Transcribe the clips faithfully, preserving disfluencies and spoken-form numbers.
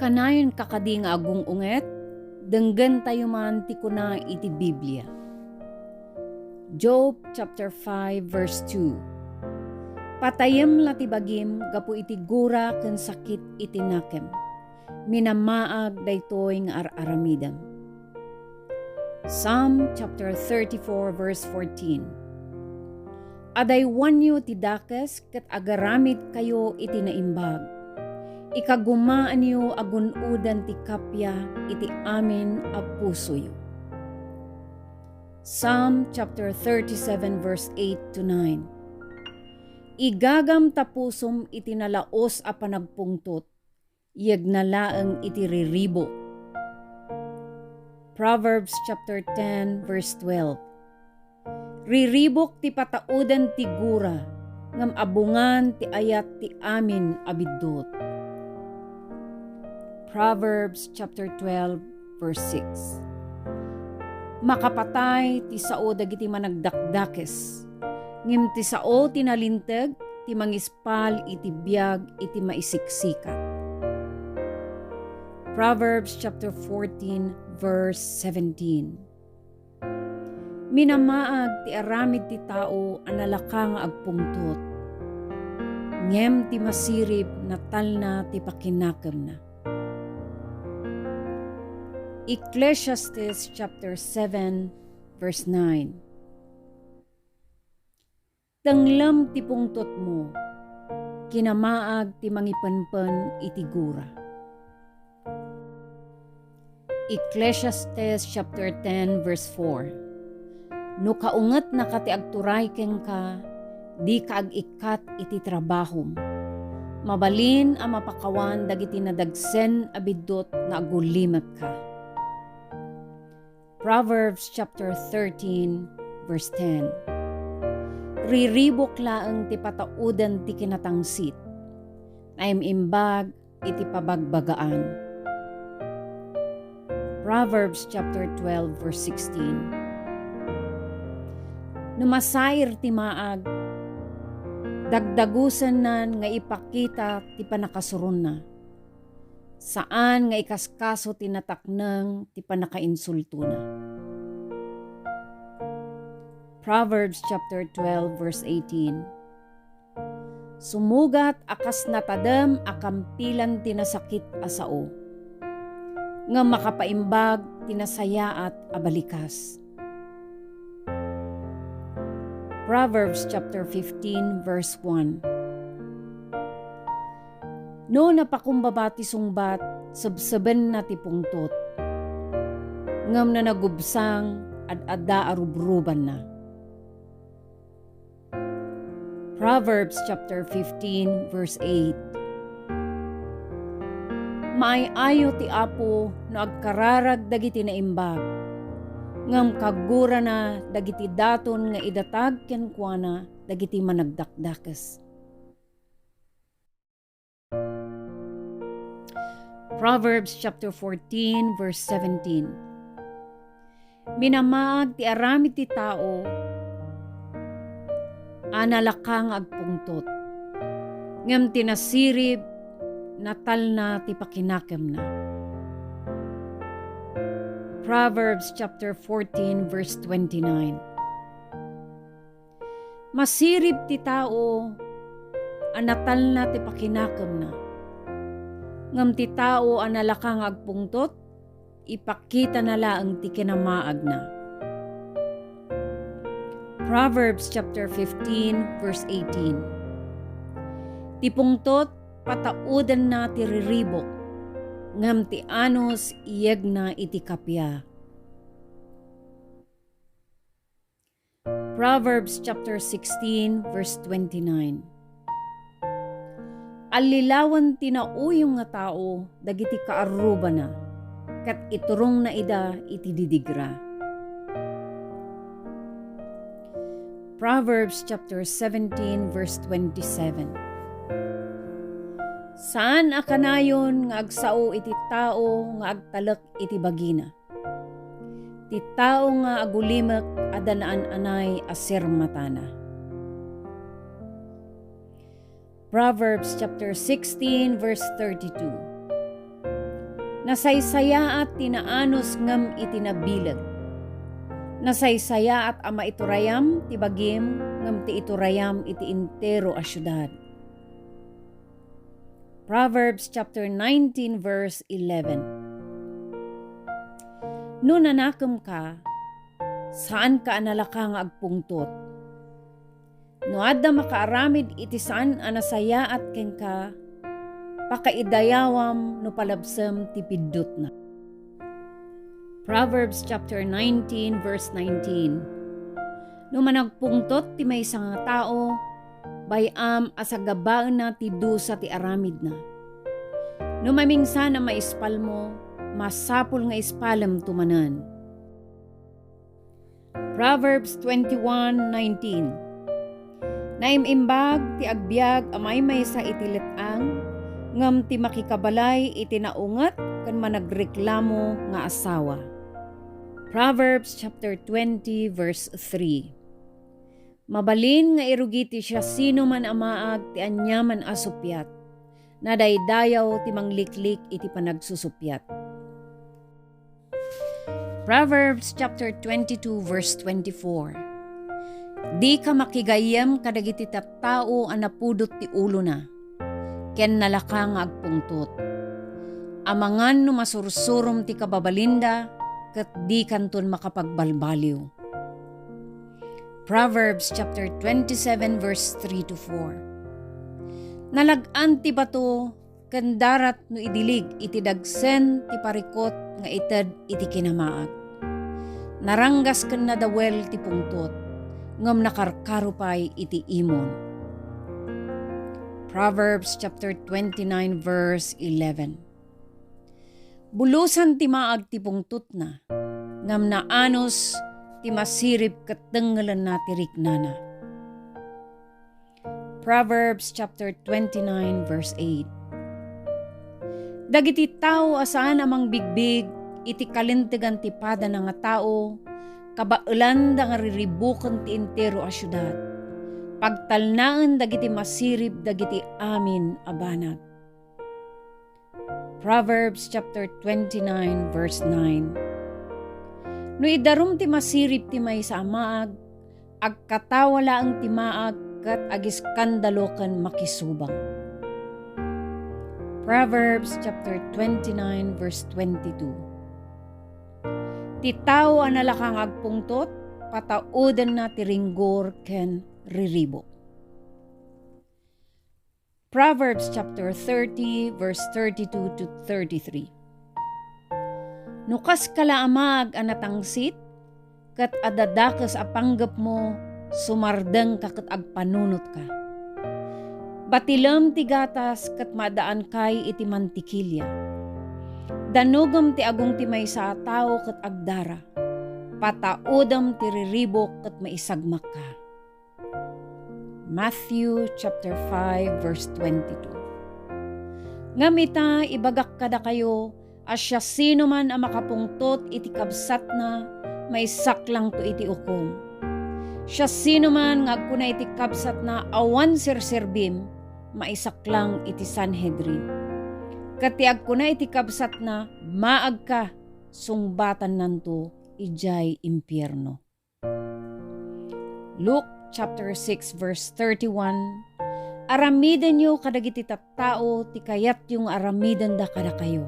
Kanayon ka kadi nga agung-unget? Denggentayo man ti kuna iti Biblia. Job chapter five, verse two. Patayem la ti bagim gapu iti gura ken sakit iti nakem. Minamaag daytoy nga ar-aramidem. Psalm chapter thirty-four, verse fourteen. Adaywanyo ti dakes ket agaramidkayo iti naimbag. Ikagumaanyo a gun-oden ti kappia iti amin a pusoyo. Psalm chapter thirty-seven, verse eight to nine. Igagam ta pusom iti nalaos a panagpungtot, yegna laeng iti riribuk. Proverbs chapter ten, verse twelve. Riribuk ti patauden ti gura, ngem abungan ti ayat ti amin a biddut. Proverbs chapter twelve, verse six. Makapatay ti sao dagiti managdakdakes, ngem ti sao ti nalinteg ti mangispal iti biag iti maisiksikat. Proverbs chapter fourteen, verse seventeen. Minamaag ti aramid ti tao a nalaka nga agpungtot, ngem ti masirib, natalna ti pakinakemna. Ecclesiastes chapter seven, verse nine. Tenglem ti pungtotmo, kinamaag ti mangipenpen iti gura. Ecclesiastes chapter ten, verse four. No kaungetnaka ti agturay kenka, dika ag-ikkat iti trabahom. Mabalin a mapakawan dagiti nadagsen a biddut nga agulimekka. Proverbs chapter thirteen, verse ten. Riribuk laeng ti patauden ti kinatangsit, naim-imbag iti pabagbagaan. Proverbs chapter twelve, verse sixteen. No masair ti maag, dagdagusennan nga ipakita ti pannakasuronna. Saan nga ikaskaso ti natakneng ti pannakainsultona. Proverbs chapter twelve, verse eighteen. Sumugat a kas natadem a kampilan ti nasakit a sao, ngem makapaimbag ti nasayaat a balikas. Proverbs chapter fifteen, verse one. No napakumbaba ti sungbat, sebsebenna ti pungtot, ngem no nagubsang, ad-adda a rubrubanna. Proverbs chapter fifteen, verse eight. Maay-ayo ti Apo no agkararag dagiti naimbag, ngem kaggurana dagiti daton nga idatag kenkuana dagiti managdakdakes. Proverbs chapter fourteen, verse seventeen. Minamaag ti aramid ti tao a nalaka nga agpungtot, ngem ti nasirib, natalna ti pakinakemna. Proverbs chapter fourteen, verse twenty-nine. Masirib ti tao a natalna ti pakinakemna, ngem ti tao a nalaka nga agpungtot, ipakitana laeng ti kinamaagna. Proverbs chapter fifteen, verse eighteen. Ti pungtot, pataudenna ti riribuk, ngem ti anus, iyegna iti kappia. Proverbs chapter sixteen, verse twenty-nine. Allilawen ti nauyong nga tao dagiti kaarrubana, ket iturongna ida iti didigra. Proverbs chapter seventeen, verse twenty-seven. Saan a kanayon nga agsao iti tao nga agtalek iti bagina. Ti tao nga agulimek adda naan-anay a sirmatana. Proverbs chapter sixteen, verse thirty-two. Nasaysayaat ti naanus ngem iti nabileg. Nasaysayaat a maiturayam ti bagim ngem ti iturayam iti entero a siudad. Proverbs chapter nineteen, verse eleven. No nanakemka, saanka a nalaka nga agpungtot. No adda makaaramid iti saan a nasayaat kenka, pakaidayawam no palabsem ti piddutna. Proverbs chapter nineteen, verse nineteen. No managpungtot ti maysa nga tao, bay-am a sagabaenna ti dusa ti aramidna. No mamingsan a maispalmo, masapul nga ispalemto manen. Proverbs twenty-one nineteen. Naim-imbag ti agbiag a maymaysa iti let-ang, ngem ti makikabalay iti naunget ken managreklamo nga asawa. Proverbs chapter twenty, verse three. Mabalin nga irugi ti siasinoman a maag ti aniaman a suppiat. Nadaydayaw ti mangliklik iti panagsusuppiat. Proverbs chapter twenty-two, verse twenty-four. Dika makigayyem kadagiti tattao a napudot ti ulona, ken nalaka nga agpungtot. Amangan no masursurom ti kababalinda, ket dikanton makapagbalbaliw. Proverbs chapter twenty-seven, verse three to four. Nalag-an ti bato ken darat no idilig iti dagsen ti parikut nga ited iti kinamaag. Naranggas ken nadawel ti pungtot, ngem nakarkaro pay iti imon. Proverbs chapter twenty-nine, verse eleven. Bulosan ti maag ti pungtotna, ngem naanus ti masirib ket dengngelenna ti riknana. Proverbs chapter twenty-nine, verse eight. Dagiti tao a saan a mangbigbig iti kalintegan ti padana nga tao, kabaelanda nga riribuken ti entero a siudad. Pagtalnaen dagiti masirib dagiti amin a banag. Proverbs chapter twenty-nine, verse nine. No idarum ti masirib ti maysa a maag, agkatawa laeng ti maag ket agiskandalo ken makisubang. Proverbs chapter twenty-nine, verse twenty-two. Ti tao a nalaka nga agpungtot, pataudenna ti ringgor ken riribuk. Proverbs chapter thirty, verse thirty-two to thirty-three. No kaska la a maag a natangsit, ket adda dakes a panggepmo, sumardengka ket agpanunotka. Batilem ti gatas ket maadaankay iti mantikilya. Danugem ti agong ti maysa a tao ket agdara. Pataudem ti riribuk ket maisagmakka. Matthew chapter five, verse twenty-two. Ngem ita, ibagak kadakayo a siasinoman a makapungtot iti kabsatna, maisaklangto iti ukom. Siasinoman nga agkuna iti kabsatna, "Awan serserbim," maisaklang iti Sanhedrin. Ket ti agkuna iti kabsatna, "Maagka," sungbatannanto idiay impierno. Luke chapter six, verse thirty-one. Aramidenyo kadagiti tattao ti kayatyo nga aramidenda kadakayo.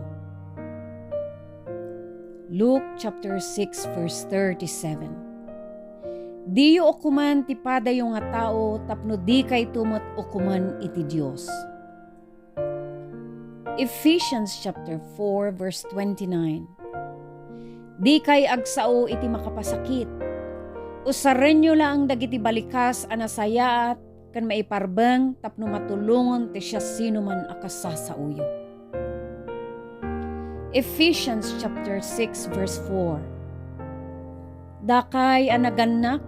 Luke chapter six, verse thirty-seven. Diyo ukoman ti padayo nga tao tapno dikayto met ukoman iti Dios. Ephesians chapter four, verse twenty-nine. Dikay agsao iti makapasakit. Usarenyo laeng dagiti balikas a nasayaat ken maiparbeng tapno matulongen ti siasinoman a kasasaoyo. Ephesians chapter six, verse four. Dakay a nagannak,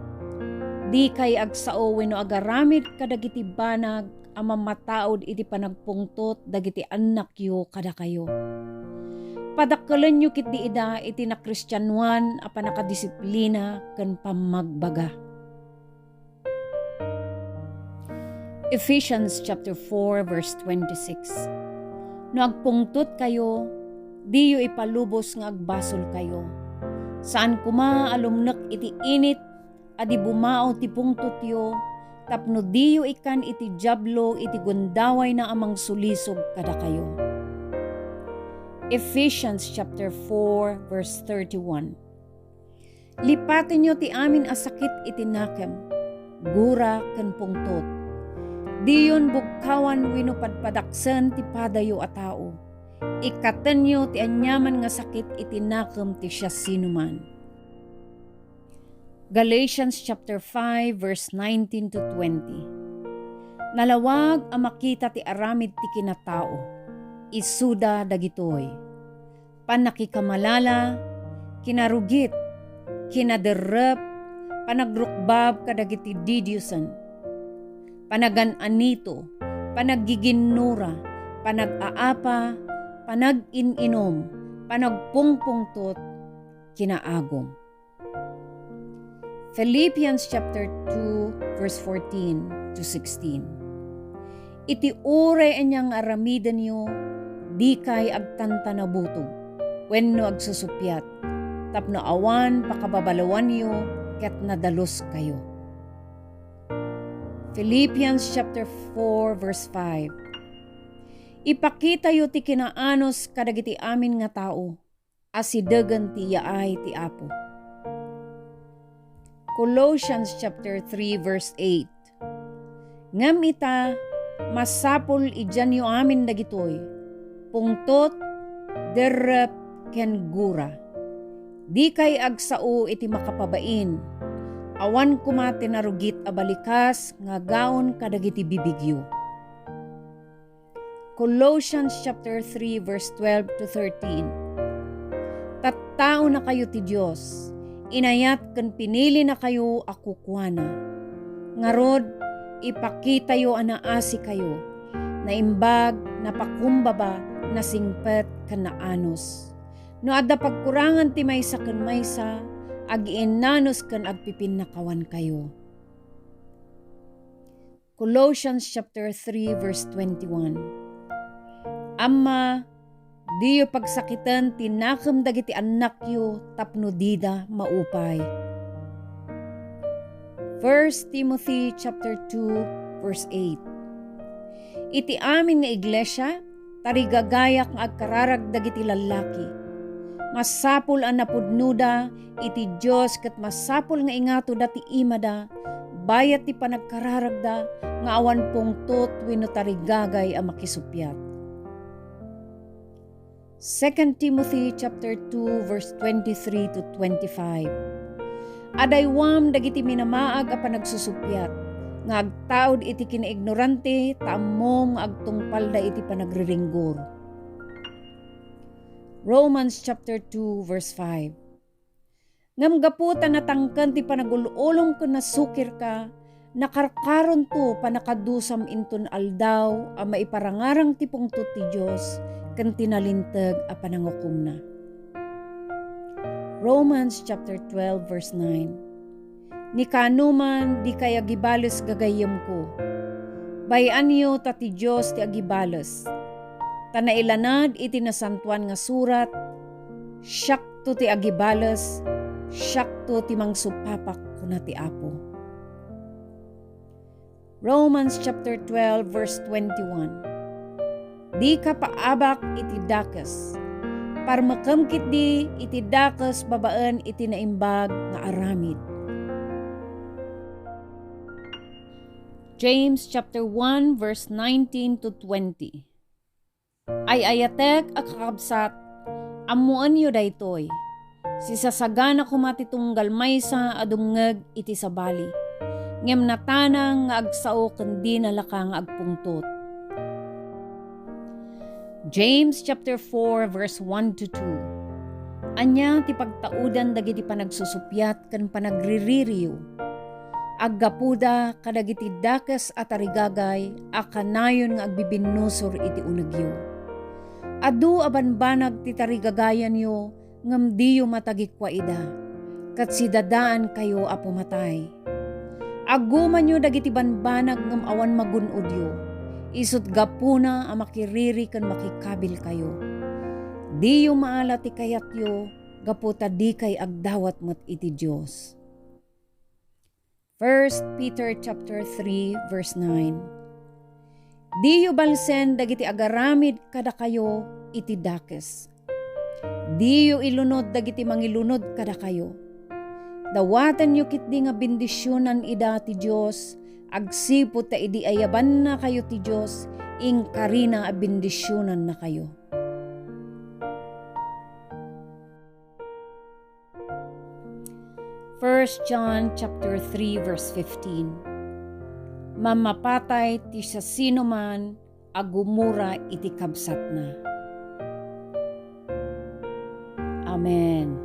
dikay agsao wenno agaramid kadagiti banag a mammataud iti panagpungtot dagiti annakyo kadakayo. Padakkelenyo ketdi ida iti nakristianoan a pannakadisiplina ken pammagbaga. Ephesians chapter four, verse twenty-six. No agpungtotkayo, Diyo ipalubos nga agbasolkayo. Saan koma a lumnek iti init a di bumao ti pungtotyo, tapno diyo ikkan iti Diablo iti gundawayna a mangsulisog kadakayo. Ephesians chapter four, verse thirty-one. Lipatenyo ti amin a sakit iti nakem, gura ken pungtot. Diyon bugkawan wenno padpadaksen ti padayo a tao. Ikkatenyo ti aniaman nga sakit iti nakem ti siasinoman. Galatians chapter five, verse nineteen to twenty. Nalawag a makita ti aramid ti kinatao. Isuda dagitoy: pannakikamalala, kinarugit, kinaderrep, panagrukbab kadagiti didiosen, panagan-anito, panaggiginnura, panag-aapa, panag-in-inum, panagpungpungtot, kinaagum. Philippians chapter two, verse fourteen to sixteen. Iti uray ania nga aramidenyo, dikay agtantanabutog wenno agsusuppiat, tapno awan pakababaloanyo ket nadaluskayo. Philippians chapter four, verse five. Ipakitayo ti kinaanus kadagiti amin nga tao. Asidegen ti yaay ti Apo. Colossians chapter three, verse eight. Ngem ita, masapul idianyo amin dagitoy: pungtot, derrep, ken gura. Dikay agsao iti makapabain. Awan koma ti narugit a balikas nga agaon kadagiti bibigyo. Colossians chapter three, verse twelve to thirteen. Tattaonakayo ti Dios, inayat ken pinilinakayo a kukuana. Ngarud, ipakitayo a naasikayo, naimbag, napakumbaba, nasingpet, ken naanus. No adda pagkurangan ti maysa ken maysa, agiinnanus ken agpipinnakawankayo. Colossians chapter three, verse twenty-one. Amma, diyo pagsakiten ti nakem dagiti annakyo tapno dida maupay. First Timothy chapter two, verse eight. Iti amin nga iglesia, tarigagayak nga agkararag dagiti lallaki. Masapul a napudnoda iti Dios ket masapul nga ingatoda ti imada bayat ti panagkararagda nga awan pungtot wenno tarigagay a makisuppiat. Second Timothy chapter two, verse twenty-three to twenty-five. Adaywam dagiti minamaag a panagsusuppiat nga agtaud iti kinaignorante ta ammom nga agtungpalda iti panagriringgor. Romans chapter two, verse five. Ngem gapu ta natangken ti panagul-ulom ken nasukirka, nakarkaronto pannakadusam inton aldaw a maiparangarang ti pungtot ti Dios ken ti nalinteg a panangukomna. Romans chapter twelve, verse nine. Ni kaano man, dikay agibales gagayyemko. Bay-anyo ta ti Dios ti agibales. Ta nailanad iti Nasantoan nga Surat, "Siakto ti agibales, siakto ti mangsupapak," kuna ti Apo. Romans chapter twelve, verse twenty-one. Dika paabak iti dakes. Parmekem ketdi iti dakes babaen iti naimbag nga aramid. James chapter one, verse nineteen to twenty. Ay-ayatek a kakabsat, ammoenyo daytoy: sisasagana koma ti tunggal maysa a dumngeg iti sabali, ngem natanang nga agsao ken dina laka nga agpungtot. James chapter four, verse one to two. Ania ti pagtaudan dagiti panagsusuppiat ken panagriririyo? Aggapuda kadagiti dakes a tarigagay a kanayon nga agbibinnusor iti unegyo. Adu a banbanag ti tarigagayanyo, ngem diyo matagikua ida, ket sidadaankayo a pumatay. Agumanyo dagiti banbanag ngem awan magun-odyo, isut' gapuna a makiriri ken makikabilkayo. Diyo maala ti kayatyo gapu ta dikay agdawat met iti Dios. First Peter chapter three, verse nine. Diyo balsen dagiti agaramid kadakayo iti dakes. Diyo ilunod dagiti mangilunod kadakayo. Dawatenyo ketdi nga bendisionan ida ti Dios, agsipud ta idi ayabannakayo ti Dios, inkarina a bendisionannakayo. First John chapter three, verse fifteen. Mammapatay ti siasinoman a gumura iti kabsatna. Amen.